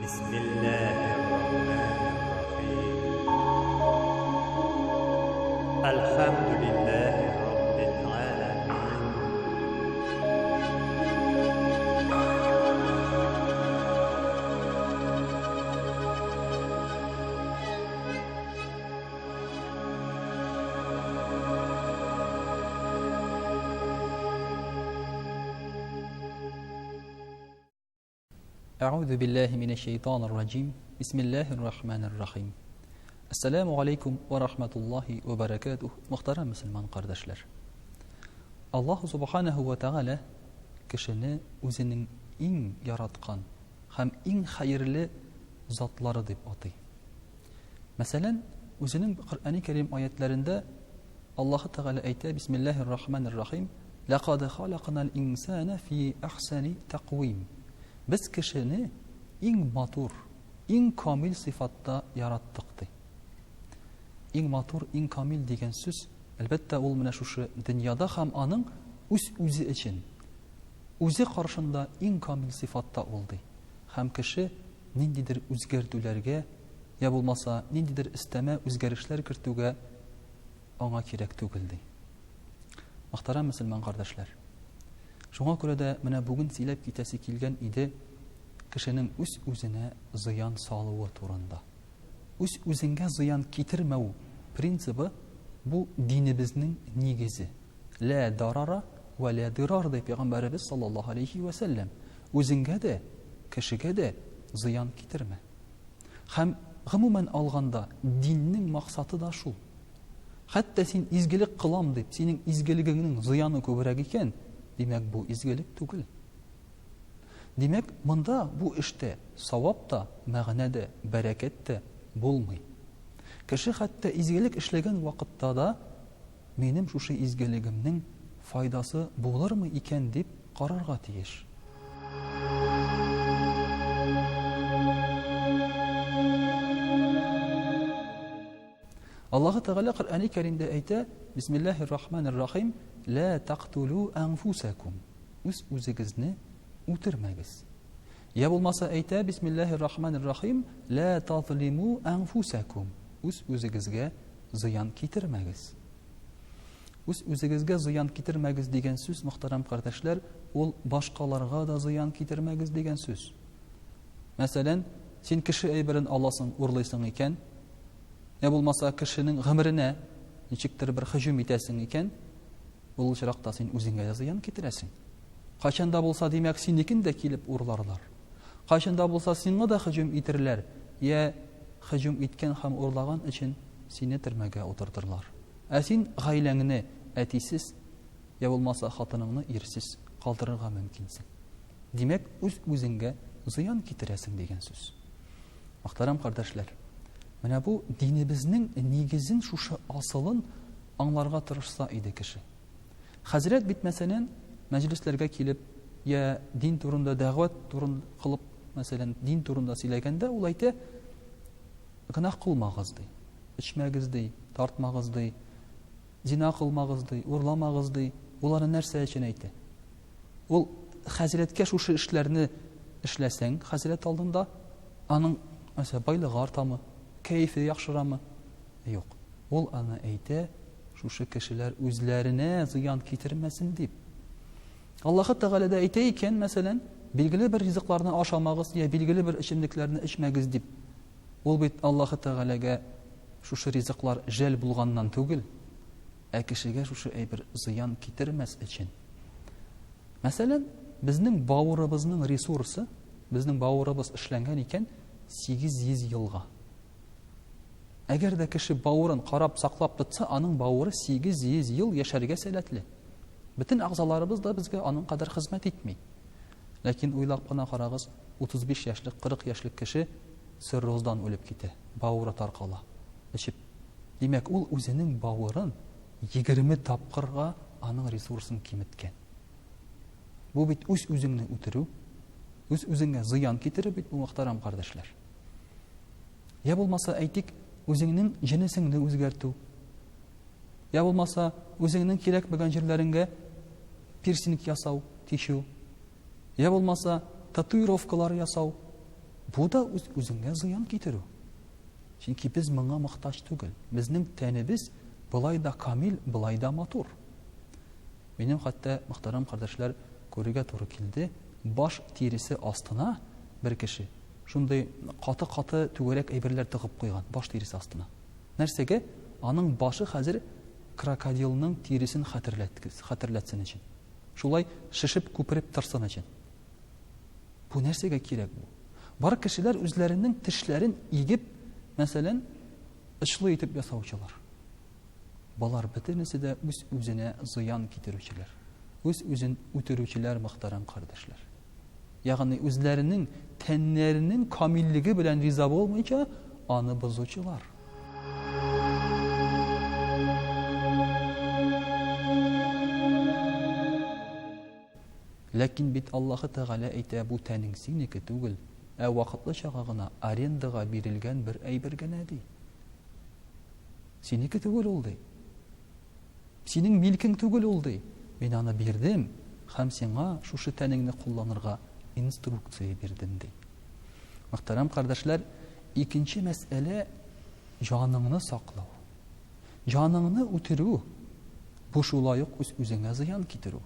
Bismillahirrahmanirrahim. Elhamdülillahi Rabbil alemin. Әгъузу биллаһи минәш-шәйтанир раҗим. Бисмиллаһир рахманир рахим. Ассаламу алейкум ва рахматуллаһи ва баракатуһ. Мөхтәрәм мөселман кардәшләр. Аллаһ субханаһу ва тааля кешене үзенең иң яраткан һәм иң хәерле затлары дип атый. Мәсәлән, үзенең Коръәни Кәрим аятләрендә Аллаһы Тәгалә әйтә, Бисмиллаһир Рахманир Рахим, Ләкад халакнал инсана фи әхсәни тәкъвим. Без кешене иң матур, иң камил сыйфатта яраттык, ди. Иң матур, иң камил дигән сүз, әлбәттә, ул менә шушы дөньяда һәм аның үз-үзе өчен, үзе каршында иң камил сыйфатта ул, ди. Һәм кеше ниндидер үзгәртүләргә, я булмаса, ниндидер өстәмә үзгәрешләр кертүгә аңа кирәк түгел, ди. Мөхтәрәм мөселман кардәшләр! Шуңа күрә дә менә бүген сөйләп китәсе килгән иде кешенең үз-үзенә зыян салуы турында. Үз-үзеңгә зыян китермәү принцибы бу динебезнең нигезе. Лә дарара вә лә дирар ди пәйгамбәребез саллаллаһу алейхи вә сәлләм. Үзеңгә дә, кешегә дә зыян китермә. Һәм гомумән алганда диннең максаты да шул. Хәтта син изгелек кылам дип, синең изгелегеңнең зыяны күбрәк икән, димәк, бу изгелек түгел. Димәк, монда бу эштә савап та, мәгънә дә, бәрәкәт тә булмый. Кеше хәтта изгелек эшләгән вакытта да, минем шушы изгелегемнең файдасы булырмы икән дип карарга тиеш. Аллаһы Тәгалә Коръәни Кәримдә әйтә, Бисмиллаһир Рахманир Рахим, Лә тактулу әнфусакум. Үз үзегезне үтермәгез. Я булмаса әйтә, Бисмиллаһир Рахманир Рахим, Лә тазлиму әнфусакум. Үз үзегезгә зыян китермәгез. Үз үзегезгә зыян китермәгез дигән сүз, мөхтәрәм кардәшләр, ул башкаларга да зыян китермәгез дигән сүз. Мәсәлән, син кеше әйберен аласың, урлыйсың икән, я булмаса кешенең гомеренә ничектер бер һөҗүм итәсең икән, ул очракта син үзеңә дә зыян китерәсең. Кайчан да булса, димәк, синекен дә килеп урларлар. Кайчан да булса сиңа да һөҗүм итерләр, я һөҗүм иткән һәм урлаган өчен сине төрмәгә утыртырлар. Ә син гаиләңне әтисез, я булмаса хатыныңны ирсез калдырырга мөмкинсең. Димәк, үз-үзеңгә зыян китерәсең дигән сүз. Мөхтәрәм кардәшләр, менә бу динебезнең нигезен шушы асылын аңларга тырышса иде кеше. Хәзрәт бит, мәсәлән, мәҗлесләргә килеп, я дин турында дәгъват турын кылып, мәсәлән, дин турында сөйләгәндә ул әйтә, гөнаһ кылмагыз ди, эчмәгез ди, тартмагыз ди, зина кылмагыз ди, урламагыз ди. Ул аны нәрсә өчен әйтә? Ул хәзрәткә шушы эшләрне эшләсәң, хәзрәт алдында аның мәсәлән байлыгы артамы, кәефе яхшырамы? Юк. Ул аны әйтә, шушы кешеләр үзләренә зыян китермәсен дип. Аллаһы Тәгалә дә әйтә икән, мәсәлән, билгеле бер ризыкларны ашамагыз я билгеле бер эчемлекләрне эчмәгез дип. Ул бит Аллаһы Тәгаләгә шушы ризыклар жәл булганнан түгел, ә кешегә шушы әйбер зыян китермәс өчен. Мәсәлән, безнең бавырыбызның ресурсы, безнең бавырыбыз эшләнгән икән 800 елга. Әгәр дә кеше бавырын карап, саклап тотса, аның бавыры 800 ел яшәргә сәләтле. Бөтен әгъзаларыбыз да безгә аның кадәр хезмәт итми. Ләкин уйлап кына карагыз, 35 яшьлек, 40 яшьлек кеше цирроздан үлеп китә, бавыры таркала, эчеп. Димәк, ул үзенең бавырын 20 тапкырга аның ресурсын киметкән. Бу бит үз-үзеңне үтерү, үз-үзеңә зыян китерү бит бу, мөхтәрәм кардәшләр. Я булмаса, әйтик, үзеңнең җенесеңне үзгәртү. Я булмаса, үзеңнең кирәкмәгән җирләреңгә пирсинг ясау, тишү. Я булмаса, татуировкалар ясау. Бу да үз-үзеңә зыян китерү. Чөнки без моңа мохтаҗ түгел. Безнең тәнебез болай да камил, болай да матур. Минем хәтта, мөхтәрәм кардәшләр, күрергә туры килде, баш тиресе астына бер кеше шундый каты-каты түгәрәк әйберләр тыгып куйган, баш тиресе астына. Нәрсәгә? Аның башы хәзер крокодилның тиресен хәтерләтсен өчен. Шулай шешеп, күпереп торсын өчен. Бу нәрсәгә кирәк бу? Бар кешеләр үзләренең тешләрен игеп, мәсәлән, очлы итеп ясаучылар. Болар бөтенесе дә үз-үзенә зыян китерүчеләр, үз-үзен үтерүчеләр, мөхтәрәм кардәшләр. Ягъни үзләренең тәннәренең камиллеге белән риза булмыйча, аны бозучылар. Ләкин бит Аллаһы Тәгалә әйтә, бу тәнең синеке түгел, ә вакытлычага гына арендага бирелгән бер әйбер генә, ди. Синеке түгел ул, ди. Синең милкең түгел ул, ди. Мин аны бирдем һәм сиңа шушы тәнеңне кулланырга инструкция бирдем, ди. Мөхтәрәм кардәшләр, икенче мәсьәлә җаныңны саклау. Җаныңны үтерү бу шулай ук үз-үзеңә зыян китерү.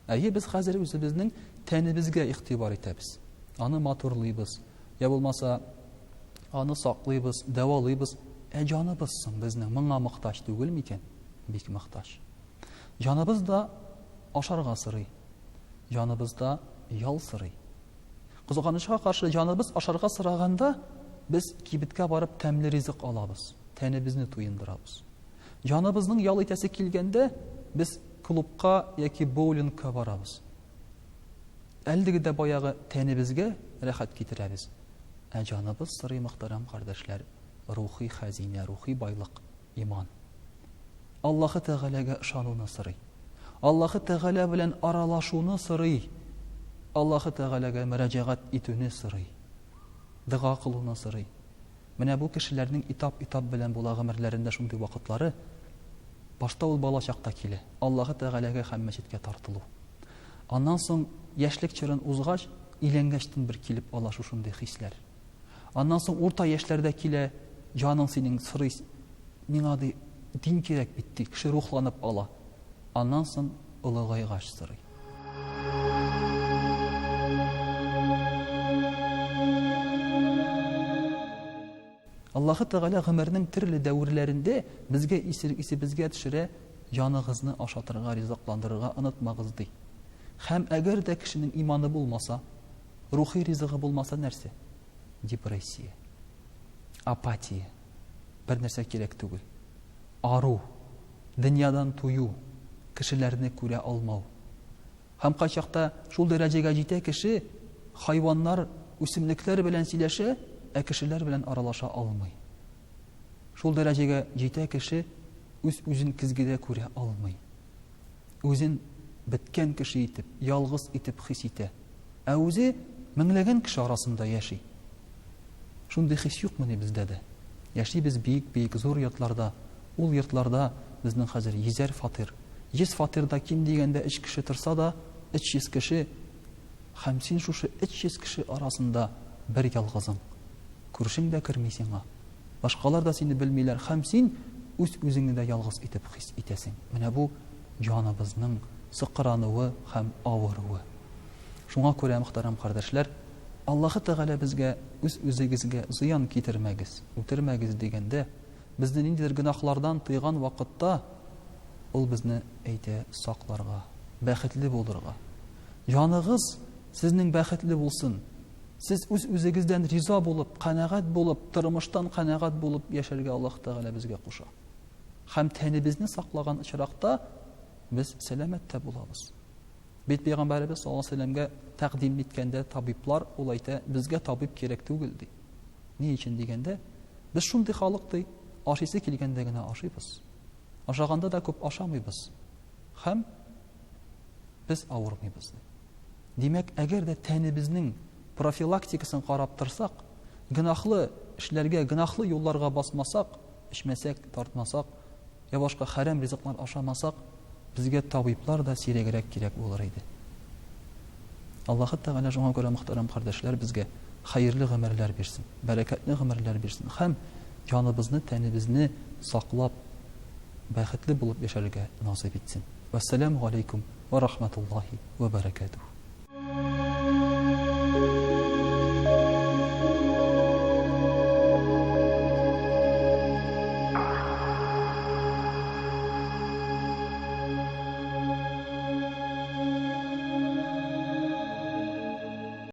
Әйе, без хәзер үзебезнең тәнебезгә игътибар итәбез. Аны матурлыйбыз, я булмаса, аны саклыйбыз, дәвалыйбыз. Ә җаныбыз соң безнең моңа мохтаҗ түгел микән? Бик мохтаҗ. Җаныбыз да ашарга сорый. Җаныбыз да ял сорый. Кызганычка каршы, җаныбыз ашарга сораганда, без кибеткә барып тәмле ризык алабыз, тәнебезне туендырабыз. Җаныбызның ял итәсе килгәндә, без клубка яки боулингка барабыз. Әлеге дә баягы тәнебезгә рәхәт китерәбез. Ә җаныбыз сорый, мөхтәрәм кардәшләр, рухи хәзинә, рухи байлык, иман. Аллаһы Тәгаләгә ышануны сорый. Аллаһы Тәгалә белән аралашуны сорый. Аллаһы Тәгаләгә мөрәҗәгать итүне сорый. Дога кылуны сорый. Менә бу кешеләрнең этап-этап белән була гомерләрендә шундый вакытлары. Башта ул бала чакта килә, Аллаһы Тәгаләгә һәм мәчеткә тартылу. Аннан соң яшьлек чорын узгач, өйләнгәчтен бер килеп ала шушындый хисләр. Аннан соң урта яшьләрдә килә, җаның синең сорый, миңа ди, дин кирәк бит ди, кеше рухланып ала. Аннан соң олыгайгач сорый. Аллаһы Тәгалә гомернең төрле дәверләрендә безгә исебезгә төшерә, җаныгызны ашатырга, ризыкландырырга онытмагыз, ди. Һәм әгәр дә кешенең иманы булмаса, рухи ризыгы булмаса нәрсә? Депрессия. Апатия. Бер нәрсә кирәк түгел. Ару. Дөньядан тую, кешеләрне күрә алмау. Һәм кайчакта шул дәрәҗәгә җитә кеше, хайваннар, үсемлекләр белән сөйләшә, ә кешеләр белән аралаша алмый. Шул дәрәҗәгә җитә кеше, үз-үзен көзгедә күрә алмый. Үзен беткән кеше итеп, ялгыз итеп хис итә. Ә үзе меңләгән кеше арасында яши. Шундый хис юкмыни бездә дә? Яшибез биек-биек зур йортларда. Ул йортларда безнең хәзер йөзәр фатир. 100 фатирда ким дигәндә өч кеше торса да, 300 кеше. Һәм син шушы 300 кеше арасында бер ялгызың. Күршең дә керми сиңа. Башкалар да сине белмиләр һәм син үз-үзеңне дә ялгыз итеп хис итәсең. Менә бу җаныбызның сыкрануы һәм авыруы. Шуңа күрә, мөхтәрәм кардәшләр, Аллаһы Тәгалә безгә үз-үзегезгә зыян китермәгез, үтермәгез дигәндә, безне ниндидер гөнаһлардан тыйган вакытта, Ул безне әйтә сакларга, бәхетле булырга. Җаныгыз сезнең бәхетле булсын. Сез үз-үзегездән риза булып, канәгать булып, тормыштан канәгать булып яшәргә Аллаһ Тәгалә безгә куша. Һәм тәнебезне саклаган очракта без сәламәт тә булабыз. Бит Пәйгамбәребез саллаллаһу алейһи вәсәлләмгә тәкъдим иткәндә табиблар, ул әйтә, безгә табиб кирәк түгел, ди. Ни өчен дигәндә, без шундый халык, ди, ашыйсы килгәндә генә ашыйбыз. Ашаганда да күп ашамыйбыз. Һәм без авырмыйбыз, ди. Димәк, әгәр дә тәнебезнең профилактикасын карап торсак, гөнаһлы эшләргә, гөнаһлы юлларга басмасак, эчмәсәк, тартмасак, я башка хәрәм ризыклар ашамасак, безгә табиблар да сирәгрәк кирәк булыр иде. Аллаһы Тәгалә шуңа күрә, мөхтәрәм кардәшләр, безгә хәерле гомерләр бирсен, бәрәкәтле гомерләр бирсен һәм җаныбызны, тәнебезне саклап, бәхетле булып яшәргә насыйп итсен. Вәссәламү галәйкүм вә рахматуллаһи вә бәрәкәтүһ.